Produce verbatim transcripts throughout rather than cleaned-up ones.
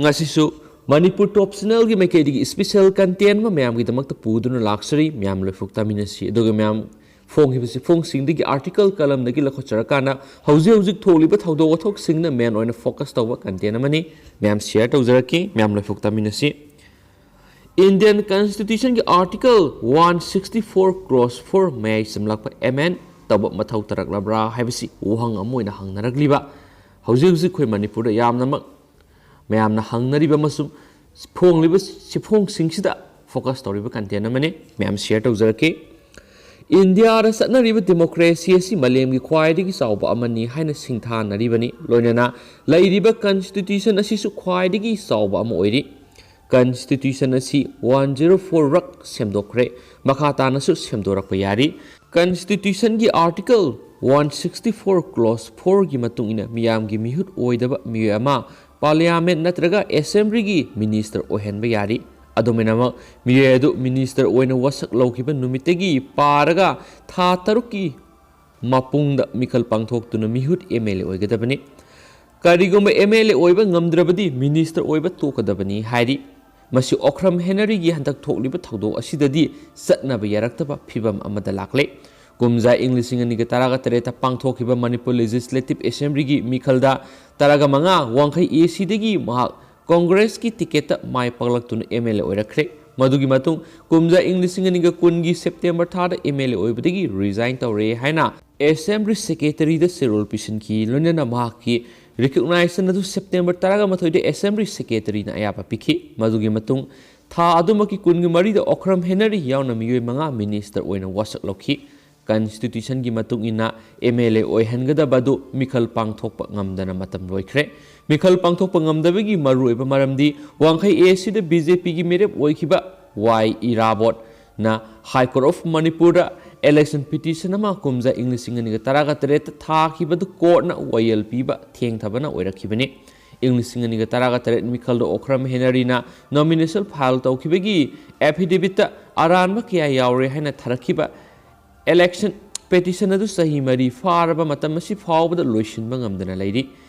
ꯉꯁꯤꯁꯨ ꯃꯅꯤꯄꯨꯔ ꯇꯣꯞ ꯆꯦꯅꯦꯜꯒꯤ ꯃꯥꯏꯀꯩꯗꯒꯤ special content ꯑꯃ ꯃꯌꯥꯝꯒꯤꯗꯃꯛꯇ ꯄꯨꯗꯨꯅ ꯂꯥꯛꯆꯔꯤ꯫ ꯃꯌꯥꯝ ꯂꯣꯏꯐꯨꯛ ꯇꯥꯃꯤꯟꯅꯁꯤ꯫ ꯑꯗꯨꯒ ꯃꯌꯥꯝ ꯐꯣꯡꯈꯤꯕꯁꯤ ꯐꯣꯡꯁꯤꯡꯗꯒꯤ ꯑꯥꯔꯇꯤꯀꯜ ꯀꯂꯝꯗꯒꯤ ꯂꯧꯈꯠꯆꯔꯀꯥꯟꯗ ꯍꯧꯖꯤꯛ ꯍꯧꯖꯤꯛ ꯊꯣꯛꯂꯤꯕ ꯊꯧꯗꯣꯛ ꯋꯥꯊꯣꯛꯁꯤꯡꯅ ꯃꯦꯟ ꯑꯣꯏꯅ ꯐꯣꯀꯁ ꯇꯧꯕ ꯀꯟꯇꯦꯟ ꯑꯃꯅꯤ꯫ ꯃꯌꯥꯝ ꯁꯤꯌꯔ ꯇꯧꯖꯔꯛꯀꯦ꯫ ꯃꯌꯥꯝ ꯂꯣꯏꯐꯨꯛ ꯇꯥꯃꯤꯟꯅꯁꯤ꯫ ꯏꯟꯗꯤꯌꯟ ꯀꯟꯁꯇꯤꯇ꯭ꯌꯨꯁꯟꯒꯤ article one sixty four clause four ꯃꯌꯥꯏ ꯆꯝꯂꯛꯄ ꯑꯦꯃꯦꯟ ꯇꯧꯕ ꯃꯊꯧ ꯇꯥꯔꯛꯂꯕ꯭ꯔꯥ ꯍꯥꯏꯕꯁꯤ ꯋꯥꯍꯪ ꯑꯃ ꯑꯣꯏꯅ ꯍꯪꯅꯔꯛꯂꯤꯕ ꯍꯧꯖꯤꯛ ꯍꯧꯖꯤꯛ ꯑꯩꯈꯣꯏ ꯃꯅꯤꯄꯨꯔꯗ ꯌꯥꯝꯅꯃꯛ ꯃꯌꯥꯝꯅ ꯍꯪꯅꯔꯤꯕ ꯑꯃꯁꯨꯡ ꯐꯣꯡꯂꯤꯕ ꯁꯤꯐꯣꯡꯁꯤꯡꯁꯤꯗ ꯐꯣꯀꯁ ꯇꯧꯔꯤꯕ ꯀꯟꯇꯦꯟ ꯑꯃꯅꯤ꯫ ꯃꯌꯥꯝ ꯁꯤꯌꯔ ꯇꯧꯖꯔꯛꯀꯦ꯫ ꯏꯟꯗꯤꯌꯥꯗ ꯆꯠꯅꯔꯤꯕ ꯗꯦꯃꯣꯀ꯭ꯔꯦꯁꯤ ꯑꯁꯤ ꯃꯥꯂꯦꯝꯒꯤ ꯈ꯭ꯋꯥꯏꯗꯒꯤ ꯆꯥꯎꯕ ꯑꯃꯅꯤ ꯍꯥꯏꯅ ꯁꯤꯡꯊꯥꯅꯔꯤꯕꯅꯤ꯫ ꯂꯣꯏꯅꯅ ꯂꯩꯔꯤꯕ ꯀꯟꯁꯇꯤꯇ꯭ꯌꯨꯁꯟ ꯑꯁꯤꯁꯨ ꯈ꯭ꯋꯥꯏꯗꯒꯤ ꯆꯥꯎꯕ ꯑꯃ ꯑꯣꯏꯔꯤ꯫ ꯀꯟꯁꯇꯤꯇ꯭ꯌꯨꯁꯟ ꯑꯁꯤ ꯋꯥꯟ ꯖꯤꯔꯣ ꯐꯣꯔ ꯔꯛ ꯁꯦꯝꯗꯣꯛꯈ꯭ꯔꯦ꯫ ꯃꯈꯥ ꯇꯥꯅꯁꯨ ꯁꯦꯝꯗꯣꯔꯛꯄ ꯌꯥꯔꯤ꯫ ꯀꯟꯁꯇꯤꯇ꯭ꯌꯨꯁꯟꯒꯤ article one sixty four clause ꯐꯣꯔꯒꯤ ꯃꯇꯨꯡ ꯏꯟꯅ ꯃꯤꯌꯥꯝꯒꯤ ꯃꯤꯍꯨꯠ ꯑꯣꯏꯗꯕ ꯃꯤꯑꯣꯏ ꯑꯃ ꯄꯥꯔꯂꯤꯌꯥꯃꯦꯟ ꯅꯠꯇ꯭ꯔꯒ ꯑꯦꯁꯦꯝꯕ꯭ꯂꯤꯒꯤ ꯃꯤꯅꯤꯁꯇꯔ ꯑꯣꯏꯍꯟꯕ ꯌꯥꯔꯤ꯫ ꯑꯗꯨꯃꯥꯏꯅꯃꯛ ꯃꯤꯑꯣꯏ ꯑꯗꯨ ꯃꯤꯅꯤꯁꯇꯔ ꯑꯣꯏꯅ ꯋꯥꯁꯛ ꯂꯧꯈꯤꯕ ꯅꯨꯃꯤꯠꯇꯒꯤ ꯄꯥꯔꯒ ꯊꯥ ꯇꯔꯨꯛꯀꯤ ꯃꯄꯨꯡꯗ ꯃꯤꯈꯜ ꯄꯥꯡꯊꯣꯛꯇꯨꯅ ꯃꯤꯍꯨꯠ ꯑꯦꯝ ꯑꯦꯜ ꯑꯦ ꯑꯣꯏꯒꯗꯕꯅꯤ꯫ ꯀꯔꯤꯒꯨꯝꯕ ꯑꯦꯝ ꯑꯦꯜ ꯑꯦ ꯑꯣꯏꯕ ꯉꯝꯗ꯭ꯔꯕꯗꯤ ꯃꯤꯅꯤꯁꯇꯔ ꯑꯣꯏꯕ ꯇꯣꯛꯀꯗꯕꯅꯤ ꯍꯥꯏꯔꯤ꯫ ꯃꯁꯤ ꯑꯣꯈ꯭ꯔꯝ ꯍꯦꯅꯔꯤꯒꯤ ꯍꯟꯗꯛ ꯊꯣꯛꯂꯤꯕ ꯊꯧꯗꯣꯛ ꯑꯁꯤꯗꯗꯤ ꯆꯠꯅꯕ ꯌꯥꯔꯛꯇꯕ ꯐꯤꯚꯝ ꯑꯃꯗ ꯂꯥꯛꯂꯦ꯫ ꯀꯨꯝꯖꯥ ꯏꯪ ꯂꯤꯁꯤꯡ ꯑꯅꯤꯒ ꯇꯔꯥꯒ ꯇꯔꯦꯠꯇ ꯄꯥꯡꯊꯣꯛꯈꯤꯕ ꯃꯅꯤꯄꯨꯔ ꯂꯦꯖꯤꯁꯂꯦꯇꯤꯚ ꯑꯦꯁꯦꯝꯕ꯭ꯂꯤꯒꯤ ꯃꯤꯈꯜꯗ ꯇꯔꯥꯒ ꯃꯉꯥ ꯋꯥꯡꯈꯩ ꯑꯦ ꯁꯤꯗꯒꯤ ꯃꯍꯥꯛ ꯀꯣꯡꯒ꯭ꯔꯦꯁꯀꯤ ꯇꯤꯀꯦꯠꯇ ꯃꯥꯏ ꯄꯥꯛꯂꯛꯇꯨꯅ ꯑꯦꯝ ꯑꯦꯜ ꯑꯦ ꯑꯣꯏꯔꯛꯈ꯭ꯔꯦ꯫ ꯃꯗꯨꯒꯤ ꯃꯇꯨꯡ ꯀꯨꯝꯖꯥ ꯏꯪ ꯂꯤꯁꯤꯡ ꯑꯅꯤꯒ ꯀꯨꯟꯒꯤ ꯁꯦꯞꯇꯦꯝꯕꯔ ꯊꯥꯗ ꯑꯦꯝ ꯑꯦꯜ ꯑꯦ ꯑꯣꯏꯕꯗꯒꯤ ꯔꯤꯖꯥꯏꯟ ꯇꯧꯔꯦ ꯍꯥꯏꯅ ꯑꯦꯁꯦꯝꯕ꯭ꯂꯤ ꯁꯦꯀ꯭ꯔꯦꯇꯔꯤꯗ ꯆꯦꯔꯣꯜ ꯄꯤꯁꯤꯟꯈꯤ꯫ ꯂꯣꯏꯅꯅ ꯃꯍꯥꯛꯀꯤ ꯔꯤꯀꯣꯛꯅꯥꯏꯖꯦꯁꯟ ꯑꯗꯨ ꯁꯦꯞꯇꯦꯝꯕꯔ ꯇꯔꯥꯒ ꯃꯥꯊꯣꯏꯗ ꯑꯦꯁꯦꯝꯕ꯭ꯂꯤ ꯁꯦꯀ꯭ꯔꯦꯇꯔꯤꯅ ꯑꯌꯥꯕ ꯄꯤꯈꯤ꯫ ꯃꯗꯨꯒꯤ ꯃꯇꯨꯡ ꯊꯥ ꯑꯗꯨꯃꯛꯀꯤ ꯀꯨꯟꯒ ꯃꯔꯤꯗ ꯑꯣꯈ꯭ꯔꯝ ꯍꯦꯅꯔꯤ ꯌꯥꯎꯅ ꯃꯤꯑꯣꯏ ꯃꯉꯥ ꯃꯤꯅꯤꯁꯇꯔ ꯑꯣꯏꯅ ꯋꯥꯁꯛ ꯂꯧꯈꯤ꯫ ꯀꯟꯁꯇꯤꯇ꯭ꯌꯨꯁꯟꯒꯤ ꯃꯇꯨꯡ ꯏꯟꯅ ꯑꯦꯝ ꯑꯦꯜ ꯑꯦ ꯑꯣꯏꯍꯟꯒꯗꯕ ꯑꯗꯨ ꯃꯤꯈꯜ ꯄꯥꯡꯊꯣꯛꯄ ꯉꯝꯗꯅ ꯃꯇꯝ ꯂꯣꯏꯈ꯭ꯔꯦ꯫ ꯃꯤꯈꯜ ꯄꯥꯡꯊꯣꯛꯄ ꯉꯝꯗꯕꯒꯤ ꯃꯔꯨꯑꯣꯏꯕ ꯃꯔꯝꯗꯤ ꯋꯥꯡꯈꯩ ꯑꯦ ꯁꯤꯗ ꯕꯤ ꯖꯦ ꯄꯤꯒꯤ ꯃꯤꯔꯦꯞ ꯑꯣꯏꯈꯤꯕ ꯋꯥꯏ ꯏꯔꯥꯕꯣꯠꯅ ꯍꯥꯏ ꯀꯣꯔꯠ ꯑꯣꯐ ꯃꯅꯤꯄꯨꯔꯗ ꯏꯂꯦꯛꯁꯟ ꯄꯤꯇꯤꯁꯟ ꯑꯃ ꯀꯨꯝꯖꯥ ꯏꯪ ꯂꯤꯁꯤꯡ ꯑꯅꯤꯒ ꯇꯔꯥꯒ ꯇꯔꯦꯠꯇ ꯊꯥꯈꯤꯕꯗꯨ ꯀꯣꯔꯠꯅ ꯋꯥꯌꯦꯜ ꯄꯤꯕ ꯊꯦꯡꯊꯕꯅ ꯑꯣꯏꯔꯛꯈꯤꯕꯅꯤ꯫ ꯏꯪ ꯂꯤꯁꯤꯡ ꯑꯅꯤꯒ ꯇꯔꯥꯒ ꯇꯔꯦꯠ ꯃꯤꯈꯜꯗ ꯑꯣꯈ꯭ꯔꯝ ꯍꯦꯅꯔꯤꯅ ꯅꯣꯃꯤꯅꯦꯁꯟ ꯐꯥꯏꯜ ꯇꯧꯈꯤꯕꯒꯤ ꯑꯦꯐꯤꯗꯦꯕꯤꯠꯇ ꯑꯔꯥꯟꯕ ꯀꯌꯥ ꯌꯥꯎꯔꯦ ꯍꯥꯏꯅ ꯊꯥꯔꯛꯈꯤꯕ ꯏꯂꯦꯛꯁꯟ ꯄꯦꯇꯤꯁꯟ ꯑꯗꯨ ꯆꯍꯤ ꯃꯔꯤ ꯐꯥꯔꯕ ꯃꯇꯝ ꯑꯁꯤ ꯐꯥꯎꯕꯗ ꯂꯣꯏꯁꯤꯟꯕ ꯉꯝꯗꯅ ꯂꯩꯔꯤ꯫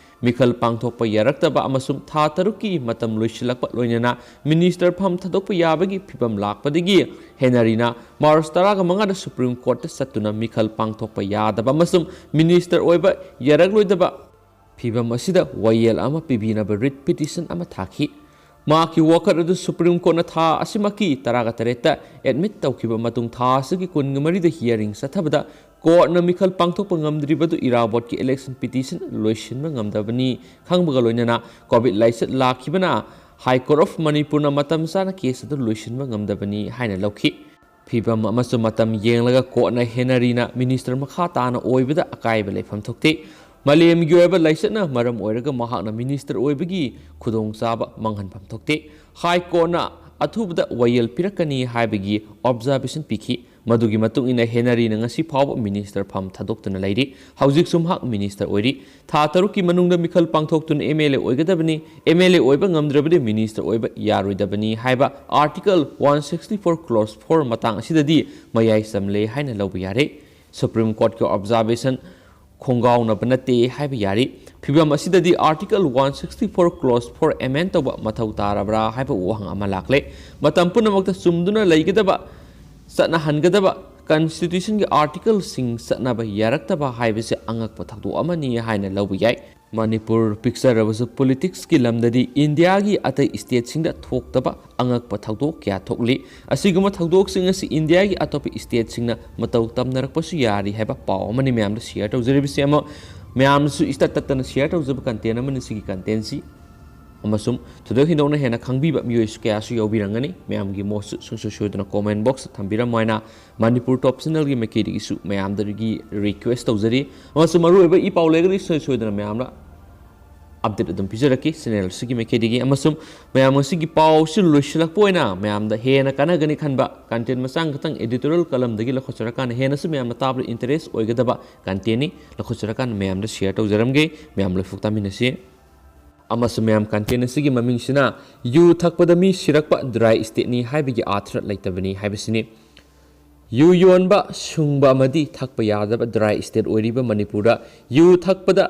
ꯃꯤꯈꯜ ꯄꯥꯡꯊꯣꯛꯄ ꯌꯥꯔꯛꯇꯕ ꯑꯃꯁꯨꯡ ꯊꯥ ꯇꯔꯨꯛꯀꯤ ꯃꯇꯝ ꯂꯣꯏꯁꯤꯜꯂꯛꯄ ꯂꯣꯏꯅꯅ ꯃꯤꯅꯤꯁꯇꯔ ꯐꯝ ꯊꯥꯗꯣꯛꯄ ꯌꯥꯕꯒꯤ ꯐꯤꯕꯝ ꯂꯥꯛꯄꯗꯒꯤ ꯍꯦꯅꯔꯤꯅ ꯃꯥꯔꯆ ꯇꯔꯥꯒ ꯃꯉꯥꯗ ꯁꯨꯄ꯭ꯔꯤꯝ ꯀꯣꯔꯠꯇ ꯆꯠꯇꯨꯅ ꯃꯤꯈꯜ ꯄꯥꯡꯊꯣꯛꯄ ꯌꯥꯗꯕ ꯑꯃꯁꯨꯡ ꯃꯤꯅꯤꯁꯇꯔ ꯑꯣꯏꯕ ꯌꯥꯔꯛꯂꯣꯏꯗꯕ ꯐꯤꯕꯝ ꯑꯁꯤꯗ ꯋꯥꯌꯦꯜ ꯑꯃ ꯄꯤꯕꯤꯅꯕ ꯔꯤꯠ ꯄꯤꯇꯤꯁꯟ ꯑꯃ ꯊꯥꯈꯤ꯫ ꯃꯍꯥꯛꯀꯤ ꯋꯥꯀꯠ ꯑꯗꯨ ꯁꯨꯄ꯭ꯔꯤꯝ ꯀꯣꯔꯠꯅ ꯊꯥ ꯑꯁꯤꯃꯛꯀꯤ ꯇꯔꯥꯒ ꯇꯔꯦꯠꯇ ꯑꯦꯗꯃꯤꯠ ꯇꯧꯈꯤꯕ ꯃꯇꯨꯡ ꯊꯥ ꯑꯁꯤꯒꯤ ꯀꯨꯟꯒ ꯃꯔꯤꯗ ꯍꯤꯌꯔꯤꯡ ꯆꯠꯊꯕꯗ ꯀꯣꯔꯠꯅ ꯃꯤꯈꯜ ꯄꯥꯡꯊꯣꯛꯄ ꯉꯝꯗ꯭ꯔꯤꯕꯗꯨ ꯏꯔꯥꯕꯣꯠꯀꯤ ꯏꯂꯦꯛꯁꯟ ꯄꯤꯇꯤꯁꯟ ꯂꯣꯏꯁꯤꯟꯕ ꯉꯝꯗꯕꯅꯤ ꯈꯪꯕꯒ ꯂꯣꯏꯅꯅ ꯀꯣꯚꯤꯗ ꯂꯥꯏꯆꯠ ꯂꯥꯛꯈꯤꯕꯅ ꯍꯥꯏ ꯀꯣꯔꯠ ꯑꯣꯐ ꯃꯅꯤꯄꯨꯔꯅ ꯃꯇꯝ ꯆꯥꯅ ꯀꯦꯁ ꯑꯗꯨ ꯂꯣꯏꯁꯤꯟꯕ ꯉꯝꯗꯕꯅꯤ ꯍꯥꯏꯅ ꯂꯧꯈꯤ꯫ ꯐꯤꯕꯝ ꯑꯃꯁꯨꯡ ꯃꯇꯝ ꯌꯦꯡꯂꯒ ꯀꯣꯔꯠꯅ ꯍꯦꯅꯔꯤꯅ ꯃꯤꯅꯤꯁꯇꯔ ꯃꯈꯥ ꯇꯥꯅ ꯑꯣꯏꯕꯗ ꯑꯀꯥꯏꯕ ꯂꯩꯐꯝ ꯊꯣꯛꯇꯦ꯫ ꯃꯥꯂꯦꯝꯒꯤ ꯑꯣꯏꯕ ꯂꯥꯏꯆꯠꯅ ꯃꯔꯝ ꯑꯣꯏꯔꯒ ꯃꯍꯥꯛꯅ ꯃꯤꯅꯤꯁꯇꯔ ꯑꯣꯏꯕꯒꯤ ꯈꯨꯗꯣꯡꯆꯥꯕ ꯃꯥꯡꯍꯟꯐꯝ ꯊꯣꯛꯇꯦ꯫ ꯍꯥꯏ ꯀꯣꯔꯠꯅ ꯑꯊꯨꯕꯗ ꯋꯥꯌꯦꯜ ꯄꯤꯔꯛꯀꯅꯤ ꯍꯥꯏꯕꯒꯤ ꯑꯣꯕꯖꯥꯔꯕꯦꯁꯟ ꯄꯤꯈꯤ꯫ ꯃꯗꯨꯒꯤ ꯃꯇꯨꯡ ꯏꯟꯅ ꯍꯦꯅꯔꯤꯅ ꯉꯁꯤ ꯐꯥꯎꯕ ꯃꯤꯅꯤꯁꯇꯔ ꯐꯝ ꯊꯥꯗꯣꯛꯇꯨꯅ ꯂꯩꯔꯤ꯫ ꯍꯧꯖꯤꯛꯁꯨ ꯃꯍꯥꯛ ꯃꯤꯅꯤꯁꯇꯔ ꯑꯣꯏꯔꯤ꯫ ꯊꯥ ꯇꯔꯨꯛꯀꯤ ꯃꯅꯨꯡꯗ ꯃꯤꯈꯜ ꯄꯥꯡꯊꯣꯛꯇꯨꯅ ꯑꯦꯝ ꯑꯦꯜ ꯑꯦ ꯑꯣꯏꯒꯗꯕꯅꯤ꯫ ꯑꯦꯝ ꯑꯦꯜ ꯑꯦ ꯑꯣꯏꯕ ꯉꯝꯗ꯭ꯔꯕꯗꯤ ꯃꯤꯅꯤꯁꯇꯔ ꯑꯣꯏꯕ ꯌꯥꯔꯣꯏꯗꯕꯅꯤ ꯍꯥꯏꯕ article one sixty four clause four ꯃꯇꯥꯡ ꯑꯁꯤꯗꯗꯤ ꯃꯌꯥꯏ ꯆꯝꯂꯦ ꯍꯥꯏꯅ ꯂꯧꯕ ꯌꯥꯔꯦ꯫ ꯁꯨꯄ꯭ꯔꯤꯝ ꯀꯣꯔꯠꯀꯤ ꯑꯣꯕꯖꯥꯔꯕꯦꯁꯟ ꯈꯣꯡꯒꯥꯎꯅꯕ ꯅꯠꯇꯦ ꯍꯥꯏꯕ ꯌꯥꯔꯤ꯫ ꯐꯤꯕꯝ ꯑꯁꯤꯗꯗꯤ article one sixty four clause four amend ꯇꯧꯕ ꯃꯊꯧ ꯇꯥꯔꯕ꯭ꯔꯥ ꯍꯥꯏꯕ ꯋꯥꯍꯪ ꯑꯃ ꯂꯥꯛꯂꯦ꯫ ꯃꯇꯝ ꯄꯨꯝꯅꯃꯛꯇ ꯆꯨꯝꯗꯨꯅ ꯂꯩꯒꯗꯕ, ꯆꯠꯅꯍꯟꯒꯗꯕ ꯀꯟꯁꯇꯤꯇ꯭ꯌꯨꯁꯟꯒꯤ ꯑꯥꯔꯇꯤꯀꯜꯁꯤꯡ ꯆꯠꯅꯕ ꯌꯥꯔꯛꯇꯕ ꯍꯥꯏꯕꯁꯤ ꯑꯉꯛꯄ ꯊꯧꯗꯣꯛ ꯑꯃꯅꯤ ꯍꯥꯏꯅ ꯂꯧꯕ ꯌꯥꯏ꯫ ꯃꯅꯤꯄꯨꯔ ꯄꯤꯛꯆꯔꯕꯁꯨ ꯄꯣꯂꯤꯇꯤꯛꯁꯀꯤ ꯂꯝꯗꯗꯤ ꯏꯟꯗꯤꯌꯥꯒꯤ ꯑꯇꯩ ꯁ꯭ꯇꯦꯠꯁꯤꯡꯗ ꯊꯣꯛꯇꯕ ꯑꯉꯛꯄ ꯊꯧꯗꯣꯛ ꯀꯌꯥ ꯊꯣꯛꯂꯤ꯫ ꯑꯁꯤꯒꯨꯝꯕ ꯊꯧꯗꯣꯛꯁꯤꯡ ꯑꯁꯤ ꯏꯟꯗꯤꯌꯥꯒꯤ ꯑꯇꯣꯞꯄ ꯁ꯭ꯇꯦꯠꯁꯤꯡꯅ ꯃꯇꯧ ꯇꯝꯅꯔꯛꯄꯁꯨ ꯌꯥꯔꯤ ꯍꯥꯏꯕ ꯄꯥꯎ ꯑꯃꯅꯤ ꯃꯌꯥꯝꯗ ꯁꯤꯌꯔ ꯇꯧꯖꯔꯤꯕꯁꯤ꯫ ꯑꯃ ꯃꯌꯥꯝꯁꯨ ꯏꯁꯇꯠ ꯇꯠꯇꯅ ꯁꯤꯌꯔ ꯇꯧꯖꯕ ꯀꯟꯇꯦꯟ ꯑꯃꯅꯤ ꯁꯤꯒꯤ ꯀꯟꯇꯦꯟꯁꯤ꯫ ꯑꯃꯁꯨꯡ ꯊꯣꯏꯗꯣꯛ ꯍꯦꯟꯗꯣꯛꯅ ꯍꯦꯟꯅ ꯈꯪꯕꯤꯕ ꯃꯤꯑꯣꯏꯁꯨ ꯀꯌꯥꯁꯨ ꯌꯥꯎꯕꯤꯔꯝꯒꯅꯤ꯫ ꯃꯌꯥꯝꯒꯤ ꯃꯣꯠꯁꯨ ꯁꯨꯡꯁꯣꯏ ꯁꯣꯏꯗꯅ ꯀꯣꯃꯦꯟ ꯕꯣꯛꯁꯇ ꯊꯝꯕꯤꯔꯝꯃꯣ ꯍꯥꯏꯅ ꯃꯅꯤꯄꯨꯔ ꯇꯣꯞ ꯆꯦꯅꯦꯜꯒꯤ ꯃꯥꯏꯀꯩꯗꯒꯤꯁꯨ ꯃꯌꯥꯝꯗꯒꯤ ꯔꯤꯀ꯭ꯋꯦꯁ ꯇꯧꯖꯔꯤ꯫ ꯑꯃꯁꯨꯡ ꯃꯔꯨꯑꯣꯏꯕ ꯏ ꯄꯥꯎ ꯂꯩꯔꯒꯗꯤ ꯁꯨꯡꯁꯣꯏ ꯁꯣꯏꯗꯅ ꯃꯌꯥꯝꯅ ꯑꯞꯗꯦꯠ ꯑꯗꯨꯝ ꯄꯤꯖꯔꯛꯀꯦ ꯆꯦꯅꯦꯜ ꯑꯁꯤꯒꯤ ꯃꯥꯏꯀꯩꯗꯒꯤ꯫ ꯑꯃꯁꯨꯡ ꯃꯌꯥꯝ ꯉꯁꯤꯒꯤ ꯄꯥꯎꯁꯤ ꯂꯣꯏꯁꯤꯜꯂꯛꯄ ꯑꯣꯏꯅ ꯃꯌꯥꯝꯗ ꯍꯦꯟꯅ ꯀꯥꯟꯅꯒꯅꯤ ꯈꯟꯕ ꯀꯟꯇꯦꯟ ꯃꯆꯥ ꯈꯛꯇꯪ ꯑꯦꯗꯤꯇꯣꯔꯤꯌꯦꯜ ꯀꯂꯝꯗꯒꯤ ꯂꯧꯈꯠꯆꯔꯀꯥꯟꯗ ꯍꯦꯟꯅꯁꯨ ꯃꯌꯥꯝꯅ ꯇꯥꯕꯗ ꯏꯟꯇꯔꯦꯁ ꯑꯣꯏꯒꯗꯕ ꯀꯟꯇꯦꯟꯅꯤ꯫ ꯂꯧꯈꯠꯆꯔꯀꯥꯟꯗ ꯃꯌꯥꯝꯗ ꯁꯤꯌꯔ ꯇꯧꯖꯔꯝꯒꯦ꯫ ꯃꯌꯥꯝ ꯂꯣꯏꯐꯥꯎ ꯇꯥꯃꯤꯟꯅꯁꯤ꯫ ꯑꯃꯁꯨꯡ ꯃꯌꯥꯝ ꯀꯟꯇꯦꯟ ꯑꯁꯤꯒꯤ ꯃꯃꯤꯡꯁꯤꯅ ꯌꯨ ꯊꯛꯄꯗ ꯃꯤ ꯁꯤꯔꯛꯄ ꯗ꯭ꯔꯥꯏ ꯁ꯭ꯇꯦꯠꯅꯤ ꯍꯥꯏꯕꯒꯤ ꯑꯥꯊ꯭ꯔ ꯂꯩꯇꯕꯅꯤ ꯍꯥꯏꯕꯁꯤꯅꯤ꯫ ꯌꯨ ꯌꯣꯟꯕ, ꯁꯨꯡꯕ ꯑꯃꯗꯤ ꯊꯛꯄ ꯌꯥꯗꯕ ꯗ꯭ꯔꯥꯏ ꯁ꯭ꯇꯦꯠ ꯑꯣꯏꯔꯤꯕ ꯃꯅꯤꯄꯨꯔꯗ ꯌꯨ ꯊꯛꯄꯗ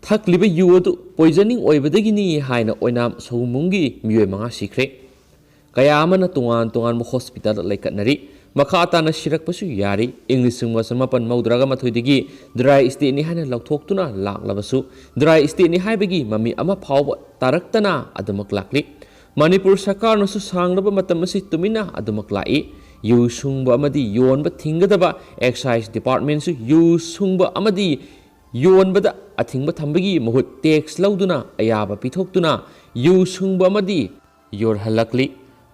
ꯊꯛꯂꯤꯕ ꯌꯨ ꯑꯗꯨ poisoning ꯑꯣꯏꯕꯗꯒꯤꯅꯤ ꯍꯥꯏꯅ ꯑꯣꯏꯅꯥꯝ ꯁꯧꯃꯨꯡꯒꯤ ꯃꯤꯑꯣꯏ ꯃꯉꯥ ꯁꯤꯈ꯭ꯔꯦ꯫ ꯀꯌꯥ ꯑꯃꯅ ꯇꯣꯉꯥꯟ ꯇꯣꯉꯥꯟꯕ hospitalꯗ ꯂꯩꯈꯠꯅꯔꯤ꯫ ꯃꯈꯥ ꯇꯥꯅ ꯁꯤꯔꯛꯄꯁꯨ ꯌꯥꯔꯤ꯫ ꯏꯪ ꯂꯤꯁꯤꯡ ꯑꯃ ꯆꯃꯥꯄꯟ ꯃꯧꯗ꯭ꯔꯥꯒ ꯃꯥꯊꯣꯏꯗꯒꯤ dry stateꯅꯤ ꯍꯥꯏꯅ ꯂꯧꯊꯣꯛꯇꯨꯅ ꯂꯥꯛꯂꯕꯁꯨ, dry stateꯅꯤ ꯍꯥꯏꯕꯒꯤ ꯃꯃꯤ ꯑꯃ ꯐꯥꯎꯕ ꯇꯥꯔꯛꯇꯅ ꯑꯗꯨꯃꯛ ꯂꯥꯛꯂꯤ꯫ ꯃꯅꯤꯄꯨꯔ ꯁꯔꯀꯥꯔꯅꯁꯨ ꯁꯥꯡꯂꯕ ꯃꯇꯝ ꯑꯁꯤ ꯇꯨꯃꯤꯟꯅ ꯑꯗꯨꯃꯛ ꯂꯥꯛꯏ꯫ ꯌꯨ ꯁꯨꯡꯕ ꯑꯃꯗꯤ ꯌꯣꯟꯕ ꯊꯤꯡꯒꯗꯕ excise departmentꯁꯨ ꯌꯨ ꯁꯨꯡꯕ ꯑꯃꯗꯤ ꯌꯣꯟꯕꯗ ꯑꯊꯤꯡꯕ ꯊꯝꯕꯒꯤ ꯃꯍꯨꯠ tax ꯂꯧꯗꯨꯅ ꯑꯌꯥꯕ ꯄꯤꯊꯣꯛꯇꯨꯅ ꯌꯨ ꯁꯨꯡꯕ ꯑꯃꯗꯤ ꯌꯣꯜꯍꯜꯂꯛꯂꯤ꯫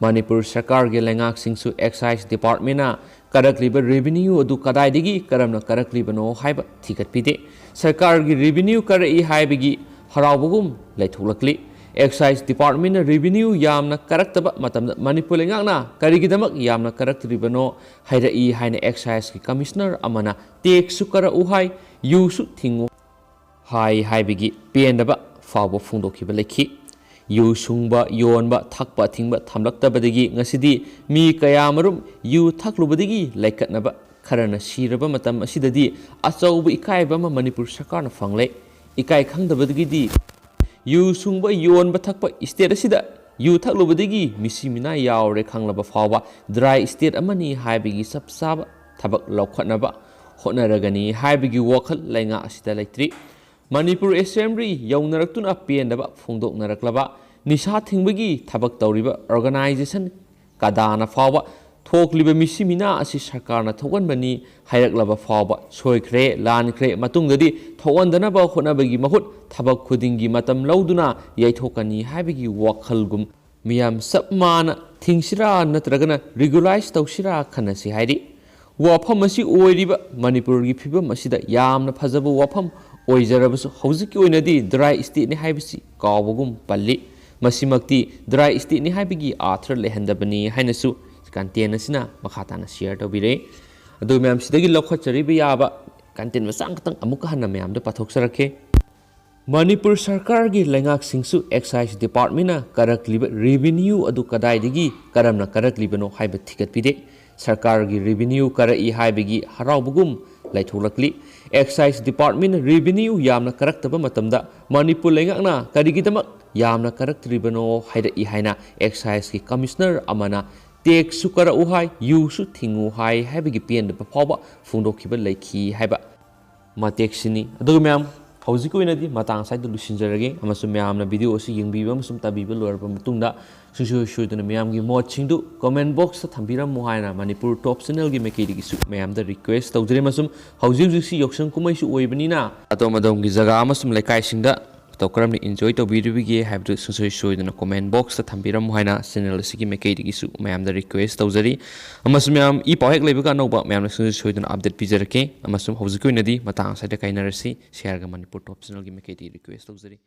ꯃꯅꯤꯄꯨꯔ ꯁꯔꯀꯥꯔꯒꯤ ꯂꯩꯉꯥꯛꯁꯤꯡꯁꯨ excise departmentꯅ ꯀꯔꯛꯂꯤꯕ revenue ꯑꯗꯨ ꯀꯗꯥꯏꯗꯒꯤ ꯀꯔꯝꯅ ꯀꯔꯛꯂꯤꯕꯅꯣ ꯍꯥꯏꯕ ꯊꯤꯒꯠꯄꯤꯗꯦ꯫ ꯁꯔꯀꯥꯔꯒꯤ revenue ꯀꯔꯛꯏ ꯍꯥꯏꯕꯒꯤ ꯍꯔꯥꯎꯕꯒꯨꯝ ꯂꯩꯊꯣꯛꯂꯛꯂꯤ꯫ Excise departmentꯅ revenue ꯌꯥꯝꯅ ꯀꯔꯛꯇꯕ ꯃꯇꯝꯗ ꯃꯅꯤꯄꯨꯔ ꯂꯩꯉꯥꯛꯅ ꯀꯔꯤꯒꯤꯗꯃꯛ ꯌꯥꯝꯅ ꯀꯔꯛꯇ꯭ꯔꯤꯕꯅꯣ ꯍꯥꯏꯔꯛꯏ ꯍꯥꯏꯅ exciseꯀꯤ commissioner ꯑꯃꯅ taxꯁꯨ ꯀꯔꯛꯎ ꯍꯥꯏ, ꯌꯨꯁꯨ ꯊꯤꯡꯉꯨ ꯍꯥꯏ ꯍꯥꯏꯕꯒꯤ ꯄꯦꯟꯗꯕ ꯐꯥꯎꯕ ꯐꯣꯡꯗꯣꯛꯈꯤꯕ ꯂꯩꯈꯤ꯫ ꯌꯨ ꯁꯨꯡꯕ, ꯌꯣꯟꯕ, ꯊꯛꯄ ꯑꯊꯤꯡꯕ ꯊꯝꯂꯛꯇꯕꯗꯒꯤ ꯉꯁꯤꯗꯤ ꯃꯤ ꯀꯌꯥꯃꯔꯨꯝ ꯌꯨ ꯊꯛꯂꯨꯕꯗꯒꯤ ꯂꯩꯈꯠꯅꯕ ꯈꯔꯅ ꯁꯤꯔꯕ ꯃꯇꯝ ꯑꯁꯤꯗꯗꯤ ꯑꯆꯧꯕ ꯏꯀꯥꯏꯕ ꯑꯃ ꯃꯅꯤꯄꯨꯔ ꯁꯔꯀꯥꯔꯅ ꯐꯪꯂꯦ꯫ ꯏꯀꯥꯏ ꯈꯪꯗꯕꯗꯒꯤꯗꯤ ꯌꯨ ꯁꯨꯡꯕ, ꯌꯣꯟꯕ, ꯊꯛꯄ state ꯑꯁꯤꯗ ꯌꯨ ꯊꯛꯂꯨꯕꯗꯒꯤ ꯃꯤꯁꯤ ꯃꯤꯅꯥ ꯌꯥꯎꯔꯦ ꯈꯪꯂꯕ ꯐꯥꯎꯕ dry state ꯑꯃꯅꯤ ꯍꯥꯏꯕꯒꯤ ꯆꯞ ꯆꯥꯕ ꯊꯕꯛ ꯂꯧꯈꯠꯅꯕ ꯍꯣꯠꯅꯔꯒꯅꯤ ꯍꯥꯏꯕꯒꯤ ꯋꯥꯈꯜ ꯂꯩꯉꯥꯛ ꯑꯁꯤꯗ ꯂꯩꯇ꯭ꯔꯤ꯫ ꯃꯅꯤꯄꯨꯔ Assembly ꯌꯧꯅꯔꯛꯇꯨꯅ ꯄꯦꯟꯗꯕ ꯐꯣꯡꯗꯣꯛꯅꯔꯛꯂꯕ ꯅꯤꯁꯥ ꯊꯤꯡꯕꯒꯤ ꯊꯕꯛ ꯇꯧꯔꯤꯕ organisation ꯀꯗꯥꯅ ꯐꯥꯎꯕ ꯊꯣꯛꯂꯤꯕ ꯃꯤꯁꯤ ꯃꯤꯅꯥ ꯑꯁꯤ ꯁꯔꯀꯥꯔꯅ ꯊꯣꯛꯍꯟꯕꯅꯤ ꯍꯥꯏꯔꯛꯂꯕ ꯐꯥꯎꯕ ꯁꯣꯏꯈ꯭ꯔꯦ, ꯂꯥꯟꯈ꯭ꯔꯦ, ꯃꯇꯨꯡꯗꯗꯤ ꯊꯣꯛꯍꯟꯗꯅꯕ ꯍꯣꯠꯅꯕꯒꯤ ꯃꯍꯨꯠ ꯊꯕꯛ ꯈꯨꯗꯤꯡꯒꯤ ꯃꯇꯝ ꯂꯧꯗꯨꯅ ꯌꯩꯊꯣꯛꯀꯅꯤ ꯍꯥꯏꯕꯒꯤ ꯋꯥꯈꯜꯒꯨꯝ ꯃꯤꯌꯥꯝ ꯆꯞ ꯃꯥꯟꯅ ꯊꯤꯡꯁꯤꯔꯥ ꯅꯠꯇ꯭ꯔꯒꯅ regularize ꯇꯧꯁꯤꯔꯥ ꯈꯟꯅꯁꯤ ꯍꯥꯏꯔꯤ꯫ ꯋꯥꯐꯝ ꯑꯁꯤ ꯑꯣꯏꯔꯤꯕ ꯃꯅꯤꯄꯨꯔꯒꯤ ꯐꯤꯕꯝ ꯑꯁꯤꯗ ꯌꯥꯝꯅ ꯐꯖꯕ ꯋꯥꯐꯝ ꯑꯣꯏꯖꯔꯕꯁꯨ ꯍꯧꯖꯤꯛꯀꯤ ꯑꯣꯏꯅꯗꯤ dry stateꯅꯤ ꯍꯥꯏꯕꯁꯤ ꯀꯥꯎꯕꯒꯨꯝ ꯄꯜꯂꯤ꯫ ꯃꯁꯤꯃꯛꯇꯤ dry stateꯅꯤ ꯍꯥꯏꯕꯒꯤ ꯑꯥꯔꯊ ꯂꯩꯍꯟꯗꯕꯅꯤ ꯍꯥꯏꯅꯁꯨ content ꯑꯁꯤꯅ ꯃꯈꯥ ꯇꯥꯅ share ꯇꯧꯕꯤꯔꯦ꯫ ꯑꯗꯨ ꯃꯌꯥꯝꯁꯤꯗꯒꯤ ꯂꯧꯈꯠꯆꯔꯤꯕ ꯌꯥꯕ content ꯃꯆꯥ ꯈꯛꯇꯪ ꯑꯃꯨꯛꯀ ꯍꯟꯅ ꯃꯌꯥꯝꯗ ꯄꯥꯊꯣꯛꯆꯔꯛꯀꯦ꯫ ꯃꯅꯤꯄꯨꯔ ꯁꯔꯀꯥꯔꯒꯤ ꯂꯩꯉꯥꯛꯁꯤꯡꯁꯨ excise departmentꯅ ꯀꯔꯛꯂꯤꯕ revenue ꯑꯗꯨ ꯀꯗꯥꯏꯗꯒꯤ ꯀꯔꯝꯅ ꯀꯔꯛꯂꯤꯕꯅꯣ ꯍꯥꯏꯕ ꯊꯤꯒꯠꯄꯤꯗꯦ꯫ ꯁꯔꯀꯥꯔꯒꯤ revenue ꯀꯔꯛꯏ ꯍꯥꯏꯕꯒꯤ ꯍꯔꯥꯎꯕꯒꯨꯝ ꯂꯩꯊꯣꯛꯂꯛꯂꯤ꯫ Excise Department revenue ꯌꯥꯝꯅ ꯀꯔꯛꯇꯕ ꯃꯇꯝꯗ ꯃꯅꯤꯄꯨꯔ ꯂꯩꯉꯥꯛꯅ ꯀꯔꯤꯒꯤꯗꯃꯛ ꯌꯥꯝꯅ ꯀꯔꯛꯇ꯭ꯔꯤꯕꯅꯣ ꯍꯥꯏꯔꯛꯏ ꯍꯥꯏꯅ Excise ꯀꯤ Commissioner ꯑꯃꯅ tax ꯁꯨ ꯀꯔꯛꯎ ꯍꯥꯏ, ꯌꯨꯁꯨ ꯊꯤꯡꯉꯨ ꯍꯥꯏ ꯍꯥꯏꯕꯒꯤ ꯄꯦꯟꯗꯕ ꯐꯥꯎꯕ ꯐꯣꯡꯗꯣꯛꯈꯤꯕ ꯂꯩꯈꯤ ꯍꯥꯏꯕ ꯃꯇꯦꯛꯁꯤꯅꯤ꯫ ꯑꯗꯨꯒ ꯃꯌꯥꯝ, ꯍꯧꯖꯤꯛꯀꯤ ꯑꯣꯏꯅꯗꯤ ꯃꯇꯥꯡ ꯑꯁꯤꯗ ꯂꯣꯏꯁꯤꯟꯖꯔꯒꯦ, ꯑꯃꯁꯨꯡ ꯃꯌꯥꯝꯅ video ꯑꯁꯤ ꯌꯦꯡꯕꯤꯕ ꯑꯃꯁꯨꯡ ꯇꯥꯕꯤꯕ ꯂꯣꯏꯔꯕ ꯃꯇꯨꯡꯗ ꯁꯨꯡꯁꯣꯏ ꯁꯣꯏꯗꯅ ꯃꯌꯥꯝꯒꯤ ꯃꯣꯠꯁꯤꯡꯗꯨ comment box ꯇ ꯊꯝꯕꯤꯔꯝꯃꯨ ꯍꯥꯏꯅ ꯃꯅꯤꯄꯨꯔ Top Channel ꯒꯤ ꯃꯥꯏꯀꯩꯗꯒꯤꯁꯨ ꯃꯌꯥꯝꯗ request ꯇꯧꯖꯔꯤ꯫ ꯑꯃꯁꯨꯡ ꯍꯧꯖꯤꯛ ꯍꯧꯖꯤꯛꯁꯤ ꯌꯥꯎꯁꯪ ꯀꯨꯝꯍꯩꯁꯨ ꯑꯣꯏꯕꯅꯤꯅ ꯑꯗꯣꯝ ꯑꯗꯣꯝꯒꯤ ꯖꯒꯥ ꯑꯃꯁꯨꯡ ꯂꯩꯀꯥꯏꯁꯤꯡꯗ ꯃꯇꯧ ꯀꯔꯝꯅ enjoy ꯇꯧꯕꯤꯔꯤꯕꯒꯦ ꯍꯥꯏꯕꯗꯨ ꯁꯨꯡꯁꯣꯏ ꯁꯣꯏꯗꯅ comment box ꯇ ꯊꯝꯕꯤꯔꯝꯃꯨ ꯍꯥꯏꯅ channel ꯑꯁꯤꯒꯤ ꯃꯥꯏꯀꯩꯗꯒꯤꯁꯨ ꯃꯌꯥꯝꯗ request ꯇꯧꯖꯔꯤ꯫ ꯑꯃꯁꯨꯡ ꯃꯌꯥꯝ, ꯏ ꯄꯥꯎ ꯍꯦꯛ ꯂꯩꯕꯒ ꯑꯅꯧꯕ ꯃꯌꯥꯝꯅ ꯁꯨꯡꯁꯣꯏ ꯁꯣꯏꯗꯅ update ꯄꯤꯖꯔꯛꯀꯦ꯫ ꯑꯃꯁꯨꯡ ꯍꯧꯖꯤꯛꯀꯤ ꯑꯣꯏꯅꯗꯤ ꯃꯇꯥꯡ ꯑꯁꯤꯗ ꯀꯥꯏꯅꯔꯁꯤ꯫ ꯁꯤꯌꯥꯔꯒ ꯃꯅꯤꯄꯨꯔ Top Channel ꯒꯤ ꯃꯥꯏꯀꯩꯗꯒꯤ request ꯇꯧꯖꯔꯤ꯫